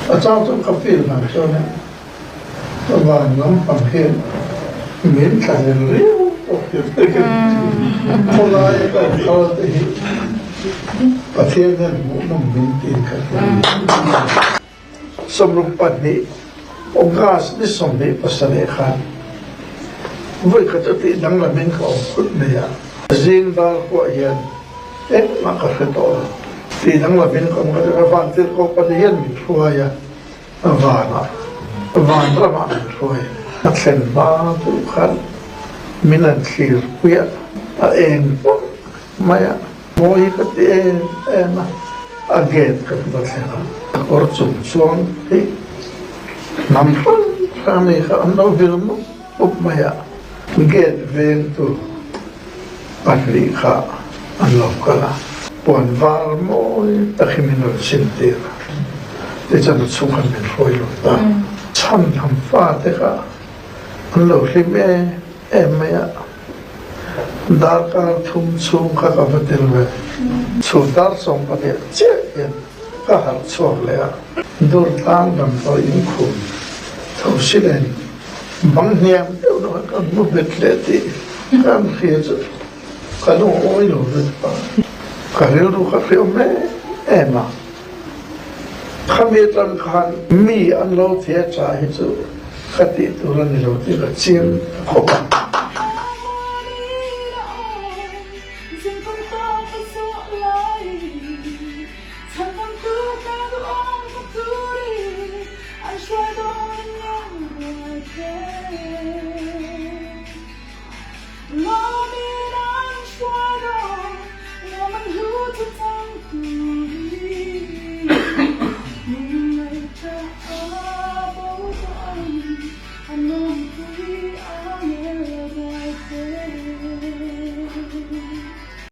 A chang chuan ka feel dan chuan van lampang hian min thlahlel riau tawh hi khawlaia ka awm kal te hi Pathian hian hmuhnawm min ti ka ti. 62 August ni 27 khan vawikhat chu tih danglamin ka awm phut mai a, zing dar kuah hian engmah ka hre tawh lo. Tih danglamin ka awm ka ti a, Vantirhkoh pahnih hian min hruai a, vanah, vanramah min hruai a. A thlen hma duh khan min han thlir pui a, a eng pawh mai a. Mawi ka ti em em a, a gate ka va thleng a, a kawr chung chuang hi hnam hrang hrang mi kha an lo vil mup mup mai a, gate vengtu pahnih kha an lo kal a, puan var mawi tak hi min rawn sin tir a, tichuan a chhung khan min hruai lut a, chhan hnam fate kha an lo hlim em em mai a. Darkar thum chhung kha ka va tel ve. Chhun dar 12 chiah hian ka harh chhuak leh a. Durtlang damdawi inkhum tho si nen bang hniam deuh deuh ah ka hmu bet leh tih ka an hria chu ka lungawi lo lut pah. Ka rilru ka hriau em em a. Khami atang khan mi an lo thia cha hi chu ka tih tur a ni lo tih ka chiang khawp a.